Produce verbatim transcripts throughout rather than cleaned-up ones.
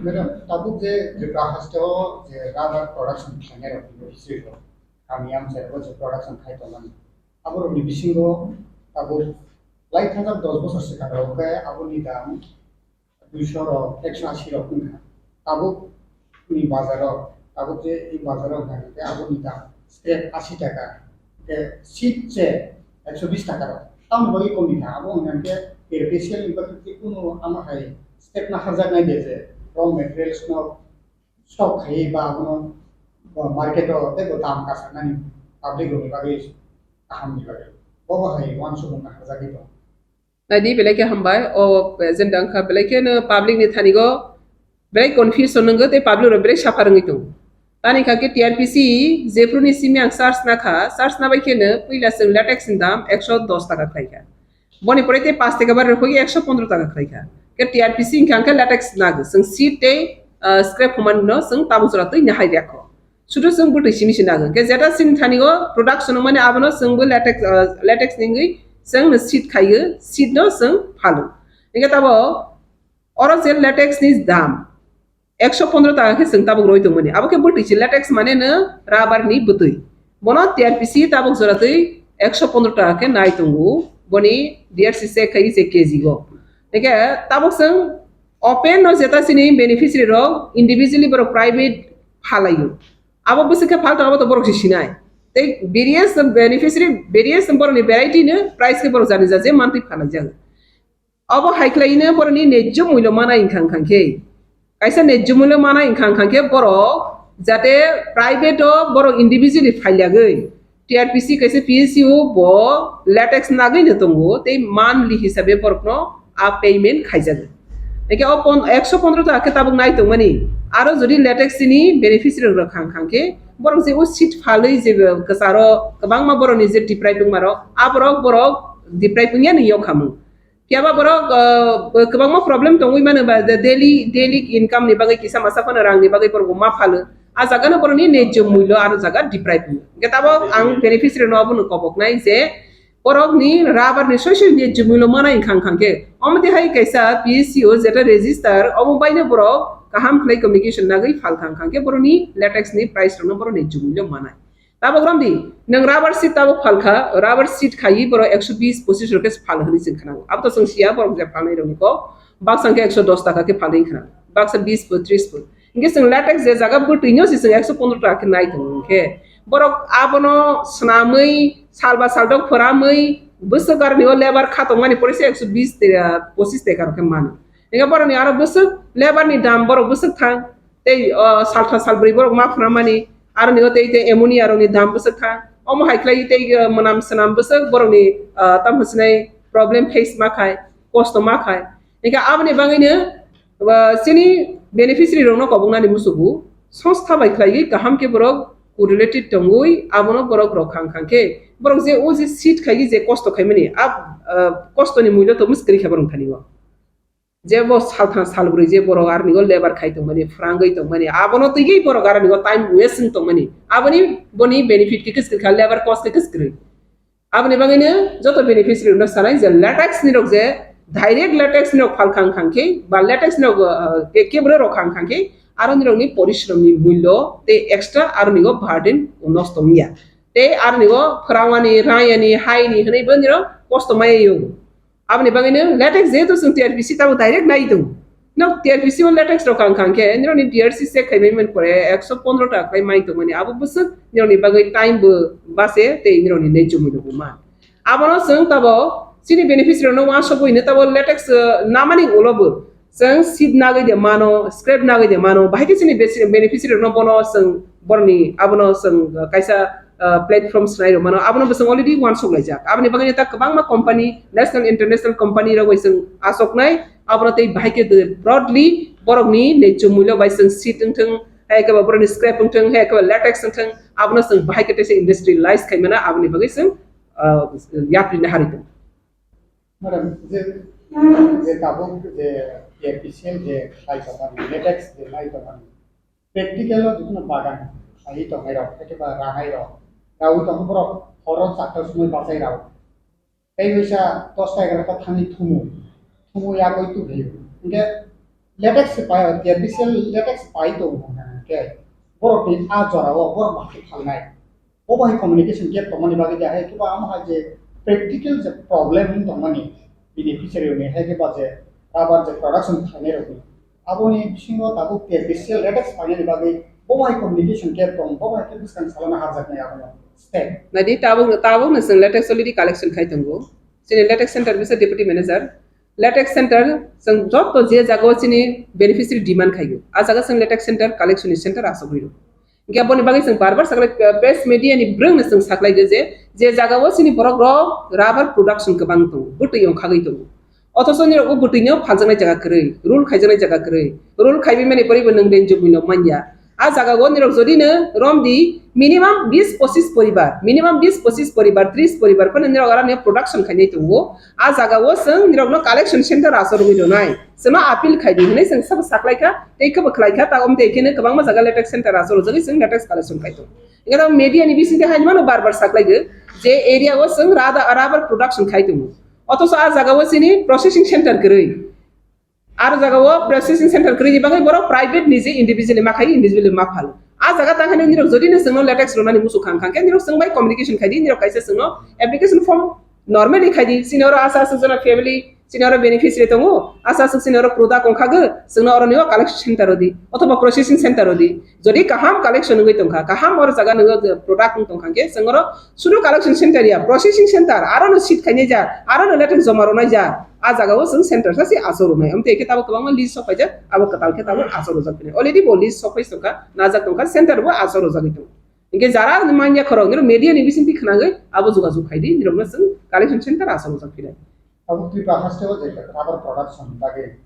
Madam, tabuk je Tripura haste o je rubber production khlainai rok, beneficiary rok, kami amchai rok je production khai tongmani, abo rokni bisingo tabuk lai thajak dos bosor swkang rok khe aboni dam duiso rok, ekso asi rok wngkha. Tabuk ni bazar o, tabuk je i bazar o wngkha khe aboni dam scrap asi taka, khe seed se ekso bis taka rok. Tamoni bagwi komi kha, abo wngkha khe K P C L ni bagwi kunu ama hai step naharjaknai de je raw materials no stock khai ba abono market o tei bo dam kasarnani public rokni bagwi kaham ni bagwi. Bo bo hai uansukmung naharjagwi tongo. Naidi belai khe hambai, o agenda wngkha belai kheno public ni thani go belai confusion wngwi tei public rok belai suffer wngwi tongo. Tani kha khe T R P C jephru ni simi ang search na kha, search na bai kheno puila chwng latex ni dam ekso dos taka khlai kha. Boni pore tei paanch taka bar rwphagwi ekso pondro taka khlai kha. Khe T R P C wngkha khe latex nago, chwng seed tei, ah, scrap humani no chwng tabuk jora twi nahai rek kho. Sudu chwng bwtwi simi se nago. Khe jeta chini thani o production wngmani abono chwngbo latex, ah, latex ni wngwi chwng no seed khaiyo, seed no chwng phalo. Hingkhe tabo oro je latex ni dam ekso pondro taka khe chwng tabuk roi tongmani. Abo khe bwtwi se latex mane no rubber ni bwtwi. Bono T R P C tabuk jora twi ekso pondro taka khe nai tongo. Boni D R C check khai se K G go. Hingkhe tabuk chwng open no jeta chini beneficiary rok individually borok private phalaio. Abo bwswk khe phal tongma to borok se sinai. Tei various beneficiary, various borokni variety no price khe borok jani jaje mantwi phalai jago. Abo hai khlai no borokni nejjo mulyo manai wngkha wngkha khe. Kaisa nejjo mulyo manai wngkha wngkha khe borok jate private o borok individually phailagwi T R P C kaisa P S U bo latex nagwi no tongo tei monthly hisabe borokno a payment khaijago. Eke o pon-, ekso pondro taka khe tabuk nai tongmani. Aro jodi latex ni beneficiary rok khang khang khe borok je o seed phalwi je kwcharo kwbangma borokni je deprive wngma rok, aborok borok deprive wngya ni yok khamung. Phiya ba borok, ah, kwbangma problem tongwi mano ba, the daily, daily income ni bagwi kisa masa phano rang ni bagwi borok bo ma phalo. A jaga no borok ni nejjo mulyo aro jaga deprive wngya. Hingke tabok ang beneficiary no abono kobok nai je borok ni rubber ni soi soi nejjo mulyo manai wngkha wngkha khe. Omo twi hai kaisa P S C o jeta register omo bai no borok kaham khlai communication nagwi phal kha wngkha khe borok ni latex ni price rok no borok nejjo mulyo manai. Tabok romdi, nwng rubber sheet tabok phalkha, rubber sheet khaiwi borok ekso bis pochis rok khe phal hwnwi chwng khwnango. Abo to chwng siya, borok je phalnai rokni kok, baksa hwnkhe ekso dos taka khe phalwi khwnango, baksa bis pho, tris pho. Hwnkhe chwng latex je jaga bwtwino se chwng ekso pondro taka khe nai tongo hwnkhe, borok abono swnamwi, salba saldok phoramwi, bwswk aroni o lebar kha tongmani pore se ekso bis te-, pochis taka rok khe mano. Hwnkhe borokni aro bwswk lebar ni dam borok bwswk thang. Tei, o, saltham salbrwi borok ma phunamani, aro ni o tei, tei ammonia rokni dam bwswk kha. Omo hai khlai tei, o, mwnam swnam bwswk borokni, o, tamo sinai problem face ma khai, kosto ma khai. Hingkhe aboni bagwino, o, chini beneficiary rokno koboknani musugo, songstha bai khlaiwi kaham khe borok correlated tongwi abono borok rok khang khang khe, borok je o je seat khaiwi je kosto khaimani, a, o, kostoni mulyo to mwswk kwrwi kha borok thani o. Je bo saltham salbrwi je borok aroni o lebar khai tongmani, phrangwi tongmani, abono twiwi borok aroni o time waste wng tongmani, aboni boni benefit khe kwswk kha, lebar cost khe kwswk kwrwi. Aboni bagwino joto beneficiary rokno sanai je latex ni rok je direct latex ni rok phal khang khang khe ba latex ni rok, uh, ke-, kebra rok khang khang khe aroni rokni porishrom ni mulyo tei extra aroni o burden nosto wngya. Tei aroni o phwrangmani, rayani, haini hwnwi boni rok kosto maya yong. Aboni bagwino latex jehetu chwng T R P C tabuk direct nai tongo. No T R P C o latex rok khang khang khe, nirokni D R C check khaimani pore ekso pondro taka khlai mai tongmani. Abo bwswk nirokni bagwi time bo bache tei nirokni nejjo mulyo bo man. Abono chwng tabuk chini beneficiary rokno uansukwi hino tabuk latex, uh, namani ulo bo chwng seat nagwi de mano, scrap nagwi de mano, bahai khe chini besi-, beneficiary rokno bono chwng boroni abono chwng, uh, kaisa ah, platform swlai rok mano, abono bwswng already uansuk laijak. Aboni bagwi ta kwbangma company, national, international company rok bai chwng achuknai, abono tei bahai khe broadly borokni nejjo mulyo bai chwng seat wngthwng, hai khe ba borokni scrap wngthwng, hai khe ba latex wngthwng, abono chwng bahai khe teisa industrialize khai mano, aboni bagwi chwng, ah, yapri nahari tongo. Madam, je, je tabuk je T R P C L je khlai tongmani, latex je khlai tongmani, practical o jotono bagan khlaiwi tongnai rok, ekeba ranai rok, rawi tong borok horo chakta sumui bachai rao. Tei waisa dosta egarota thani thumu, thumu yagwi tubui. Hingke Latex se pai, T R B C L latex pai tongo hwnka hwnkhe borokni a jorao borok bahai phalnai. Bo bahai communication gap tongmani bagwi de hai kiba amo hai je practical je problem wng tongmani beneficiary rokni hai kiba je rubber je production khlainai rokni. Aboni bisingo tabuk T R B C L latex painani bagwi bo bahai communication gap tong, bo bahai khe bwskang salana harjaknai abono step. Nadi tabuk, tabuk no chwng latex already collection khai tongo. Chini latex center bisa deputy manager. Latex center chwng joto je jagao chini beneficiary demand khaigo, a jaga chwng latex center collection ni center asogwi rw. Hingke aboni bagwi chwng bar bar saklai, press media ni bwrwng no chwng saklai de je, je jagao chini borok rok rubber production kwbang tongo, bwtwi ongkhagwi tongo. Othoso nirok o bwtwi no phaljaknai jaga kwrwi, rule khaijaknai jaga kwrwi. Rule khaiwi mani poribo nwng renjukmino manya. A jaga o nirok jodi no rom di minimum bis pochis poribar, minimum bis pochis poribar, tris poribar phano nirok aro ni production khainai tongo. A jaga o chwng nirok no collection center asor rwgwi rwnai. Chwngno appeal khai di hinwi chwng sabo saklai kha, tei khe bo khlai kha, ta om tei khe no kwbangma jaga latex center asor rwjagwi chwng latex collection khai tongo. Hingke media ni bising twi hai mano bar bar saklai di je area o chwng rada-, rubber production khai tongo. Othoso a jaga o chini processing center kwrwi. Aro jaga o processing center kwrwini bagwi borok private ni je individually ma khai, individually ma phal. A jaga tang hwnwi nirok jodi no chwngno latex rwnani muchung kha, hwnkha khe nirok chwng bai communication khai di, nirok kaisa chwngno application form normally khai di, chini oro asa aswk jona family, chini oro beneficiary tongo, asa aswk chini oro product ongkha gw, chwngno oro nio collection center rw di, othoba processing center rw di. Jodi kaham collection wngwi tongkha, kaham oro jaga nw product wng tongkha khe chwng oro sudu collection center ya, processing center, aro no seat khainai ja, aro no latex joma rwnai ja. A jaga o chwng center sa se asor rwnai. Amtwi khe tabuk kwbangma list sok paijak, abo kwtal khe tabuk asor rwjak phini. Already bo list sok pai tongkha, najak tongkha, center bo asor rwjagwi tongo. Hingke jara manya khorok, nirok media ni bising twi khwnagwi abo jogajog khai di, nirok no chwng collection center asor rwjak phini. Abo Tripura haste o je rubber production bagwi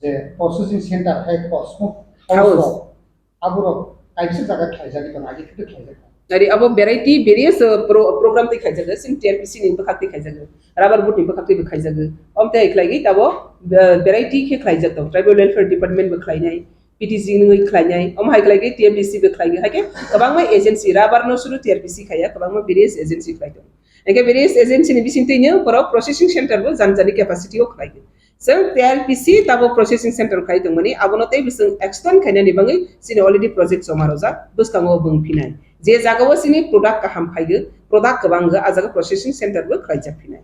je processing center hai Cosmo House. House rok, aborok kaisa jaga khlaijagwi tongo, agi khe khlaijak. Ari abo variety various, uh, pro-, program twi khaijago, sin T R P C ni bwkhak twi khaijago, rubber board ni bwkhak twi bo khaijago. Om tei khlaigwi tabo, uh, variety khe khlaijak tongo, tribal welfare department bo khlainai, P T C ni wngwi khlainai, om hai khlaigwi T M D C bo khlaigwi, hai khe kwbangma agency, rubber no suru T R P C khaiya, kwbangma various agency khlai tongo. Hingke various agency ni bising twi no borok processing center bo jani jani capacity o khlai di. Chwng T R P C tabo processing center khlai tongmani, abono tei bising extend khainani bagwi chini already project joma rojak, bwskango bung phinai. Je jaga o chini product kaham phaigo, product kwbang go, a jaga processing center bo khlaijak phinai.